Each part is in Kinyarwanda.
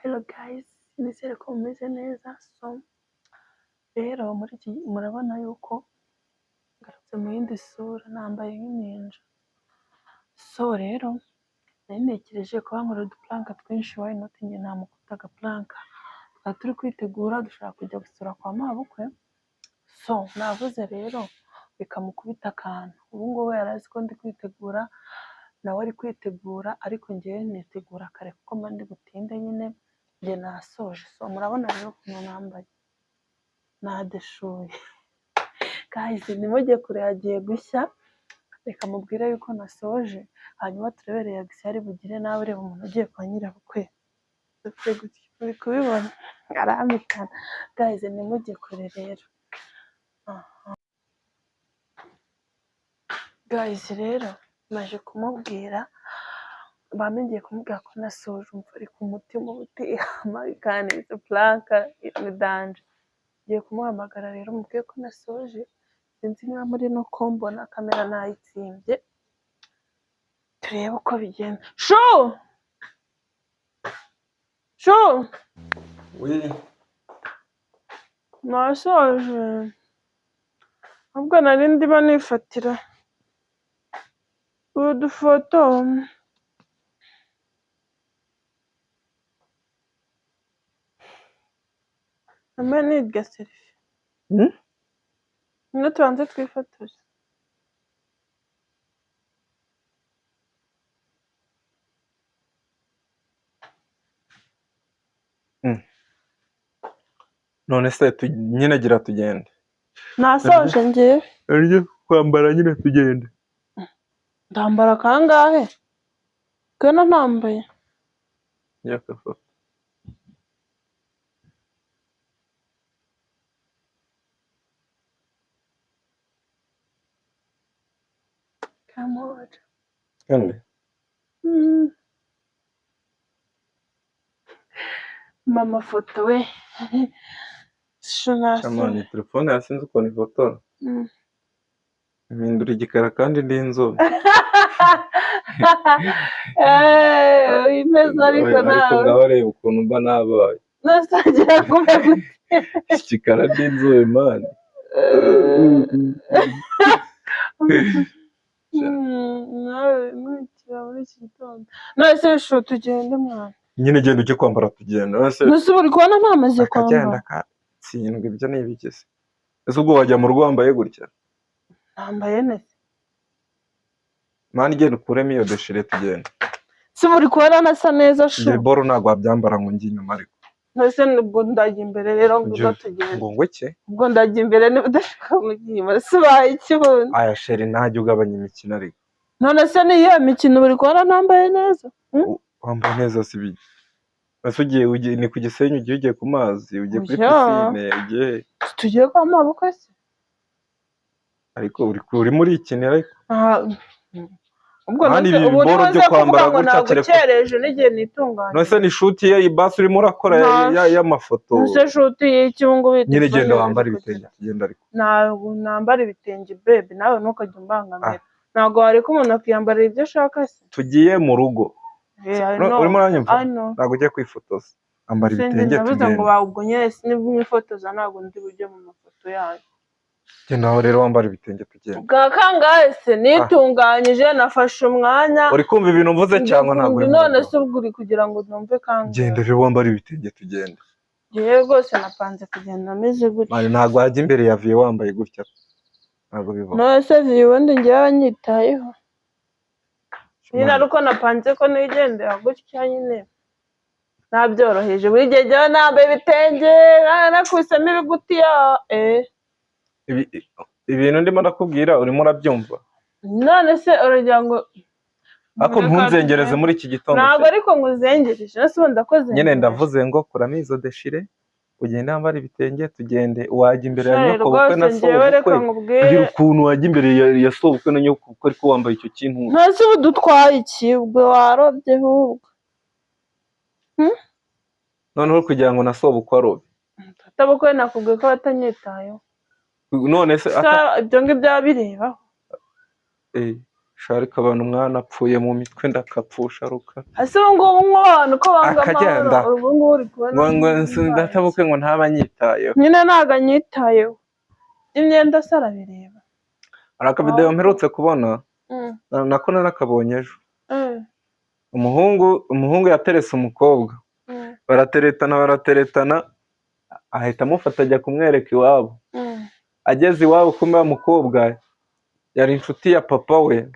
Hello guys, nizere ko mumeze neza. So rero muri iki murabona yuko ngarutse mu yindi sura, nambaye nk'ininja. So rero nari ntekereje kuba nkora uduprank twinshi, why not njye namukubita agaprank. Twari turi kwitegura dushaka kujya gusura kwa mabukwe. So navuze rero reka mukubite akantu. Ubu ngubu yari azi ko ndi kwitegura, nawe ari kwitegura, ariko njyewe nitegura kare kuko mba ndi butinde nyine, njye nasoje. So murabona rero ukuntu nambaye, nadeshuye. Guys, ntimujye kure hagiye gushya, reka mubwire yuko nasoje, hanyuma turebe reaction ari bugire. Nawe reba umuntu ugiye kwa nyirabukwe, dufite gutya, uri kubibona arampitana. Guys, ntimujye kure rero. Aha. Guys rero maje kumubwira, bambe ngiye kumubwira ko nasoje, umva ariko umutima uba utihama kandi prank ni danger. Ngiye kumuhamagara rero mubwiye ko nasoje, sinzi niba muri no kumbona, kamera nayitsimbye, turebe uko bigenda. Shu! Shu! Oui. Nasoje. Ahubwo nari ndimo nifatira udufoto. Mbe nirya selfie. Hmm? Ngwino tubanze twifotoze. None se nyine gira tugende. Nasoje njyewe. Aryo kwambara nyine tugende. Ndambara kangahe? Kena ntambaye. Yakafoto. Kamubaje. Kandi Mama foto we. Shu nasoje. Shamani telefone yasinze ukuntu ifotora. Impindura igikara kandi ndi inzobe. Eh, imeze ariko Ariko nawe. ngaho reba ukuntu mba nabaye. Nasangira kumbe gute. Igikara ndi inzobe man. Nawe nkurikira muri iki gitondo. None se shu tugende mwana. Nyine genda ujye kwambara tugenda. None se Nuse ubu uri kubona ntamaze akagenda kwambara. katsindwa ibyo ni ibiki se? Ese ubwo wajya mu rugo wambaye gutya? Nambaye neza. Man genda ukuremo iyo déchiré tugende. Se ubu uri kubona ntasa neza shu. Ibyo boro ntabwo wabyambara ngo njye inyuma ariko. None ubwo ndajya imbere rero ngo Ujye- tugende. Ngo iki? Ubwo ndajya imbere niba udashaka kujya inyuma. Se ubaye iki bundi? Aya chérie ntajya ugabanya imikino ariko. None se ni iyihe mikino uri kubona ntambaye neza? Wambaye neza si biki? Ese ugiye ni ku Gisenyi, ugiye ku mazi, ugiye kuri Oya. piscine, ugiye Tugiye kwa mabukwe se? Ariko urimo urikinira ariko. Aha, ubwo Mani, none ibi ubu biboro niba byo uza kuvuga kwambara ngo gutya kereka- nagukereje n'igihe nitunganya. None se ni shoot ye ibasi urimo urakora y'amafoto. None shoot y'iki ubu ngubu? Nyine genda wambare ibitenge tugenda ariko. Ntabwo nambara ibitenge bebe, nawe ntukajya umbangamira. Ntabwo wareka umuntu akiyambarira ibyo ashaka se? Tugiye mu rugo. Eh, I No, know. urimo uranyumva? I know. Ntabwo ugiye kwifotoza. Ambara Sinzi, ibitenge ndavuze ngo tugende. ba ubwo nyine nibwo mwifotoza, ntabwo ndi bujye mu mafoto yanyu. Genda aho rero wambara ibitenge tugende. Bwa kangahe se nitunganyije, nafashe umwanya. Uri kumva ibintu mvuze cyangwa ntabwo urimo None urabyumva? se ubwo uri kugira ngo numve kangahe? Genda rero wambara ibitenge tugende. Njyewe rwose napanze kugenda ameze gutya. Man ntabwo wajya imbere ya vieux wambaye gutya. Ntabwo bibaho. None se vieux ubundi njyewe anyitayeho nyine, ariko napanze ko nigendera gutya nyine nabyoroheje. Buri gihe njyewe nambaye ibitenge, nakubisemo ibigutiya eh. Ibintu ndimo ndakubwira urimo urabyumva? None se uragira ngo Ariko ntunzengereze muri iki gitondo. Ntabwo Se. ariko nguzengereje, none se ubundi ndakoze? Nyine ndavuze ngo kuramo izo déchiré ugende wambare ibitenge tugende. Wajya imbere ya Sheri, nyoko bukwe na rwose njyewe reka sobukwe? nkubwire. Mbwira ukuntu wajya imbere ya sobukwe na nyoko ariko wambaye icyo kintu. None se ubu dutwaye iki? Ubwo warobye ahubwo. Noneho kugira ngo na sobukwe arobe. Atabukwe nakubwiye ko batanyitayeho. None se Ibyo ngibyo biba birebaho. Eh, Sha, ariko abantu mwana apfuye mu mitwe, ndakapfusha ruka. Ese ubu ngubu nk'abantu ko banga Akagenda. amahoro, ubu ngubu uri kubona Ngo mbaye ndatabukwe ngo ntaba anyitayeho. Nyine ntabwo anyitayeho, imyenda se arabireba? Hari akavidewo mperutse kubona, nako narakabonye ejo. Umuhungu yaterese umukobwa, barateretana, barateretana, ahita amufata ajya kumwereka iwabo. Ageze iwabo, kumbe wa mukobwa yari inshuti ya papa we.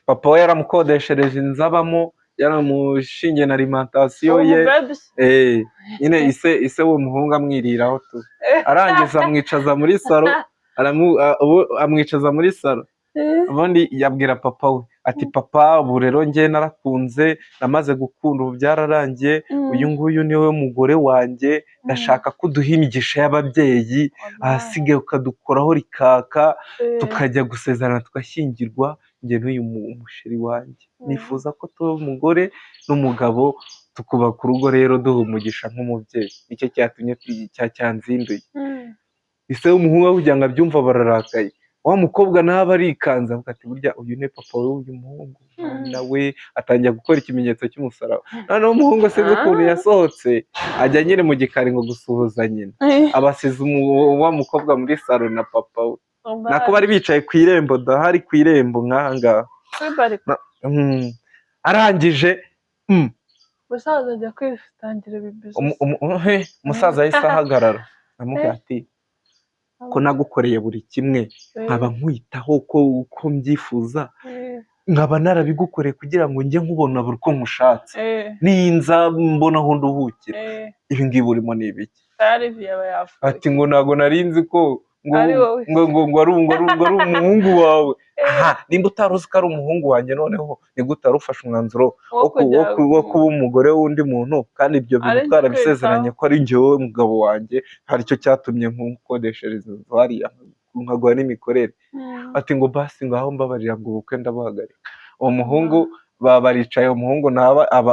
Papa we yaramukodeshereje inzu abamo, yaramushingiye na alimentation ye. Umubaby se? Nyine ise w'uwo muhungu amwiriraho tu. Arangiza amwicaza muri salo, amwicaza muri salo. Ubundi yabwira papa we ati: "Papa, ubu rero njye narakunze, namaze gukunda, ubu byararangiye. Uyu nguyu niwe mugore wanjye. Ndashaka ko uduha imigisha y'ababyeyi, ahasigaye ukadukoraho rikaka, tukajya gusezerana, tugashyingirwa, njye n'uyu musheri wanjye. Nifuza ko tuba umugore n'umugabo, tukubaka urugo. Rero duha umugisha nk'umubyeyi, nicyo cyatumye cyanzinduye." Ise w'umuhungu aho kugira ngo abyumve bararakaye. Wa mukobwa nawe aba arikanze, avuga ati: "Burya uyu ni papa w'uyu muhungu." Nawe atangira gukora ikimenyetso cy'umusaraba. Noneho umuhungu sinzi ukuntu yasohotse ajya nyine mu gikari ngo gusuhuza nyina, abasize wa mukobwa muri salo na papa we, nako bari bicaye ku irembo, dahari ku irembo nk'aha ngaha. Kuri balcon. Arangije Umusaza ajya kwitangira ibibizo. Umusaza yahise ahagarara, amubwira ati: "Ko nagukoreye buri kimwe, nkaba nkwitaho uko mbyifuza, nkaba narabigukoreye kugira ngo njye nkubona buri uko nkushatse, ninza mbona aho nduhukira, ibi ngibi urimo ni ibiki?" Tayari aba yapfuye. Ati ngo: "Ntabwo nari nzi ko ngo Ari wowe. ngo ari umuhungu wawe." Aha nimba utari uzi ko ari umuhungu wanjye, noneho ni gute wari ufashe umwanzuro wo kuba umugore w'undi muntu, kandi ibyo bintu Ari njye twarabisezeranye kwitaho. ko ari njyewe mugabo wanjye? Hari icyo cyatumye nkukodeshereza inzu hariya, nkaguha n'imikorere. Ati ngo: "Basi ngaho mbabarira, ngo ubukwe ndabuhagarika." Uwo muhungu baba baricaye, umuhungu nawe aba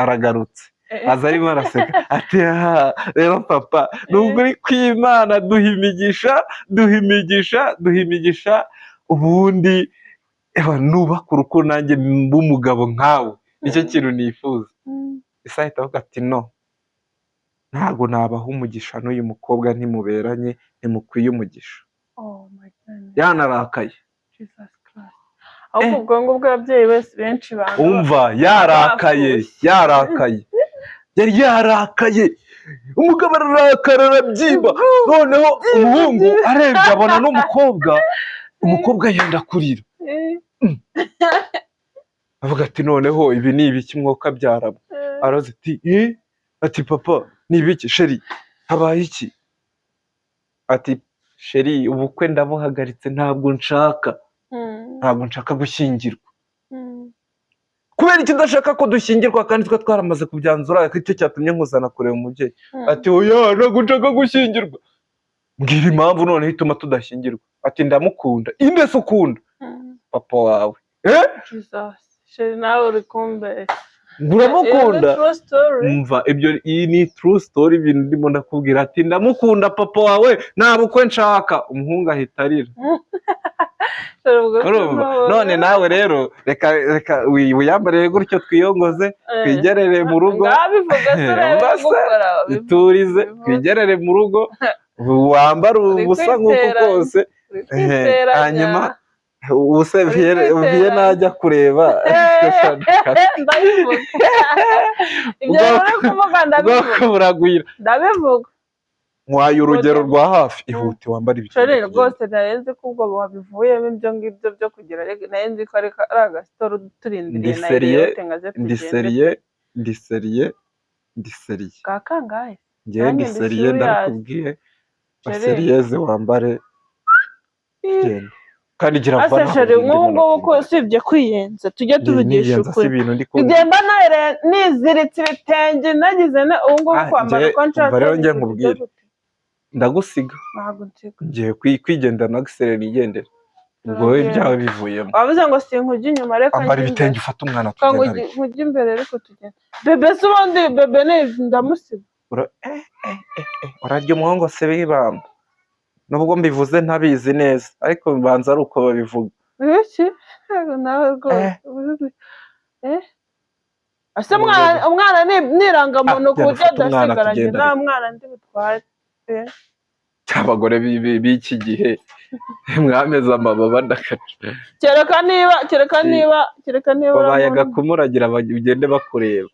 aragarutse, aza arimo araseka ati: "Aha rero papa, ni ukuri kw'Imana, duha imigisha, duha imigisha, duha imigisha, ubundi ewa nubaka urugo nanjye mbe umugabo nkawe, nicyo kintu nifuza." Ise ahita avuga ati: "No, ntabwo nabaha umugisha n'uyu mukobwa, ntimuberanye, ntimukwiye umugisha." Oh my goodness. Yanarakaye. Jesus Christ. Ahubwo ubwo ngubwo ababyeyi bose benshi banga Umva, yarakaye. Bapfuye. Yarakaye, yari yarakaye. Umugabo ararakara, arabyimba. Noneho umuhungu arebye abona n'umukobwa, umukobwa yenda kurira. Avuga ati: "Noneho ibi ni ibiki mwuka byaramo?" Araza ati: "Eh?" Ati: "Papa, ni ibiki? Chéri, habaye iki?" Ati: "Chéri, ubukwe ndabuhagaritse, ntabwo nshaka, ntabwo nshaka gushyingirwa." "Kubera iki udashaka ko dushyingirwa kandi twe twaramaze kubyanzura, ko icyo cyatumye nkuzana kureba umubyeyi?" Ati: "Oya, ntabwo nshaka gushyingirwa. Mbwira impamvu noneho ituma tudashyingirwa." Ati: "Ndamukunda." "Inde se ukunda?" "Papa wawe." "Eh?" Jesus. Chéri, nawe uri kumbeshya. Ngo uramukunda? Iyo ni true story. Umva, ibyo iyi ni true story, ibintu ndimo ndakubwira. Ati: "Ndamukunda papa wawe, nta bukwe nshaka." Umuhungu ahita arira. Chéri, ubwo Urumva? sinubona. None nawe rero reka wiyambarire gutyo, twiyongoze, twigerere mu rugo. Ngaho bivuga se rero. Umva se, gukora iturize, bivuge. Twigerere mu rugo, wambare Uri ubusa nk'uko kwiteranya. kose. Uri kwiteranya. Hanyuma ubuse Uri viye kwiteranya. najya kureba. Ndabivuga ibyo uri kuvuga, ndabivuga. Ubwoko buragwira. Ndabivuga. Nkwaye urugero rwa hafi. Ihute wambare ibitenge Chéri, tugende. rwose nari nzi ko ubwo wabivuyemo ibyo ngibyo byo kugira, nari nzi ko ari agastori uturindiriye Ndi na sérieux, Eliyote ngo aze ndi tugende. sérieux, ndi sérieux, ndi sérieux. Bwa kangahe? Njyewe Nanjye ndi ndi sérieux. serious. Ndabikubwiye. Chéri. Baseriyeze, wambare tugende, kandi gira vuba. Ase Ntabwo chéri, ndimo nk'ubu ngubu ko ndatinda. usibye kwiyenza, tujye tuvugisha Niyenza si ukuri. ibintu ndi kumva. Ngenda niziritse ibitenge, nagize ubu ngubu Ah, kwambara uko nshatse umva rero njye ni nkubwire. gute? Ndagusiga. Ntabwo nsiga. Ngiye kwigendera na gisereri, nigendere. Ubwo wowe Turagenda. ibyawe bivuyemo. Wavuze ngo sinkujya inyuma, reka Ambara njye ibitenge, imbere. ufate umwana, Reka tugende ariko. nkujye imbere, ariko tugende. Bébé se ubundi, bébé ni ndamusiga. Urarya umuhungu se bibamba, nubwo mbivuze ntabizi neza, ariko bibanza ari uko babivuga. Iki? Ntabwo nawe rwose. Eh. Eh? Ese umwana ni irangamuntu Ah, ku buryo genda ufate umwana adasigaranye tugende. Nta mwana ndi butware. Eh. Abagore b'iki gihe mwameze amababa ndakaca. Kereka Si. niba kereka niba Babaye uramuntu. agakumuragira, ugende bakureba.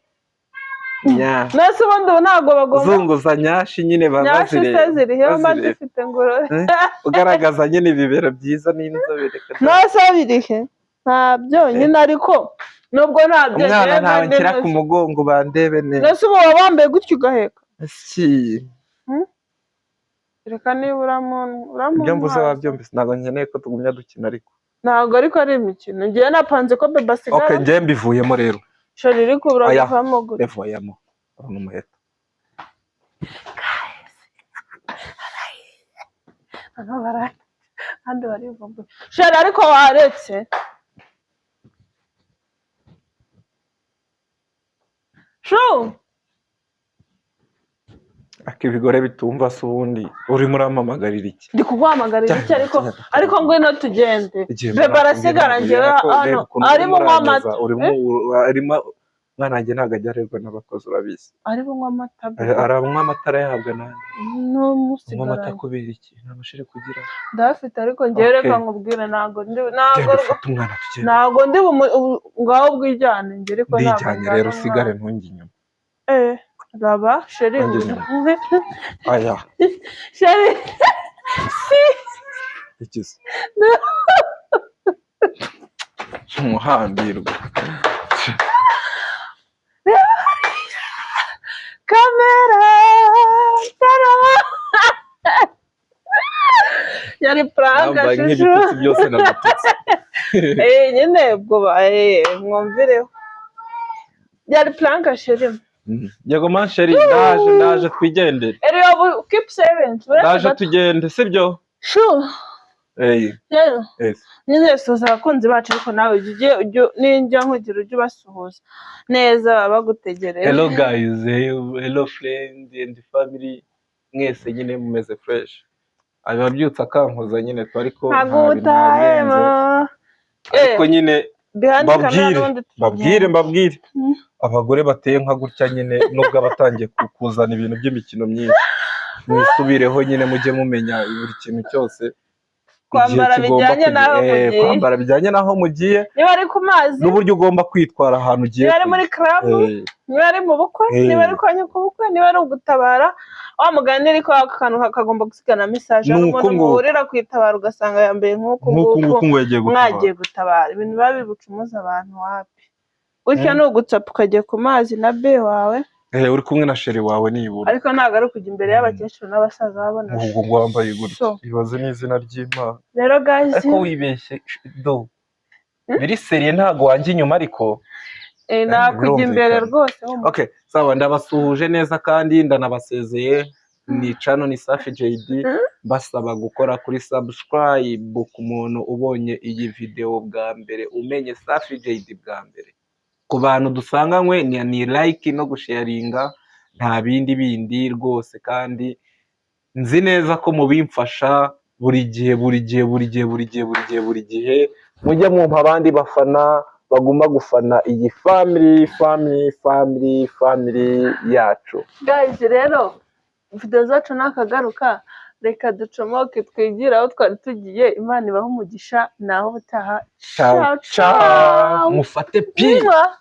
Nya. Nese ubundi ubu ntabwo bagomba Zunguza nyashi nyine Nyashi se bazireba. zirihe mba Bazireba. zifite ngorore? Eh? Ugaragaza nyine ibibero byiza n'inzobe, reka da. Nose birihe? Ntabyo nyine, ariko nubwo ntabyo Umwana njyewe ntawe mba nshyira ndi ku mugongo, bandebe neza. Nese ubu waba wambaye gutya ugaheka? Si. Reka niba uramuntu Ibyo mvuze uramuntwaza. Wabyumvise, ntabwo nkeneye ko tugumya dukina ariko. Ntabwo ariko ari imikino, ngewe napanze ko bebe asigara. Okay, njyewe mbivuyemo rero. Chéri, iri kubura Oya. kuvamo gutya. Mbivuyemo, urabona umuheto. Hano kandi barivumbuye, chéri, ariko waretse. Shu. Ariko ibigore bitumva se, ubundi urimo urampamagarira iki? Ndi kuguhamagarira iki? Ariko ngwino tugende. Igihe Bebe arasigara, njyewe hano ari bunywa amata. Urimo arimo umwana wanjye ntabwo ajya arerwa n'abakozi, urabizi. Ari bunywa amata, bebe. Aranywa amata, arayahabwa nanjye. Anywa amata. N'umusigaranye. Kubera iki? Nta mashini kugira. Ndayafite, ariko njyewe Okay. reka nkubwire, ntabwo ndi ntabwo Genda ufate umwana tugende. Ntabwo ndi ngaho bwijyane njye, ariko ntabwo Ndijyanye njyana rero, umwana. usigare, ntunge inyuma. Eh, raba chéri. Ntunge inyuma. Aya. Chéri, si. Ikize umuhambirwa. Kamera tara yari prank. Nambaye Shushu. nk'ibitutsi byose nagututse. Eh, nyine ubwo mwumvireho, yari prank, chéri. Yego ma chérie, ndaje, ndaje, twigendere. Eriyo, keep silent. Uretse Ndaje. gato. Tugende, sibyo? Shu. Eh. Rero Yes. nyine suhuza abakunzi bacu, ariko nawe ujye ninjya nkugira ujye ubasuhuza neza, baba bagutegereje. Hello guys, hello friend and family, mwese nyine mumeze fresh. Ababyutse akankoza nyine tu, ariko Ntabwo nta bintu utahema. ntabirenze. Ariko nyine Behind camera mbabwire, n'ubundi mbabwire, mbabwire, abagore bateye nka gutya nyine, nubwo abatangiye kuzana ibintu by'imikino myinshi, mwisubireho nyine, mujye mumenya buri kintu cyose igihe Kwambara kigomba bijyanye n'aho mugiye. Kwambara bijyanye n'aho mugiye. Niba ari ku mazi. N'uburyo ugomba kwitwara ahantu ugiye Niba ari muri kujya. club, niba ari mu bukwe, niba ari kwa nyokobukwe, niba ari ugutabara wa mugani, ariko aka kantu kagomba gusigana message. Hari Ni uko umuntu nguko. muhurira ku itabara ugasanga yambaye nk'uku Nk'uku nguku. nguku ngo yagiye gutabara. Mwagiye gutabara, ibintu biba bibucumuza abantu wapi. Gutya ni ugutsapa ukajya ku mazi na be wawe. Eh, uri kumwe na chéri wawe nibura. Ariko ntabwo ari ukujya imbere y'abakecuru n'abasaza babona. Ubwo ngo wambaye gutya. So. Ibaze n'izina ry'Imana. Rero guys, Ariko wibeshye do, biri sérieux, ntabwo wanjye inyuma ariko. Nakujya imbere Birumvikana. rwose wumva. Okay, sawa, ndabasuhuje neza kandi ndanabasezeye. Ni cano ni Safi JD, mbasaba gukora kuri subscribe ku muntu ubonye iyi video bwa mbere, umenye Safi JD bwa mbere. Ku bantu dusanganywe ni like no gusharinga, nta bindi bindi rwose. Kandi nzi neza ko mubimfasha buri gihe, buri gihe, buri gihe, buri gihe, buri gihe, buri gihe mujya mwumva abandi bafana baguma gufana iyi family, family, family, family yacu. Guys, rero video zacu nakagaruka, reka ducomoke twigire aho twari tugiye. Imana ibahe umugisha, naho ubutaha. Ciao ciao, mufate pi. Mwah.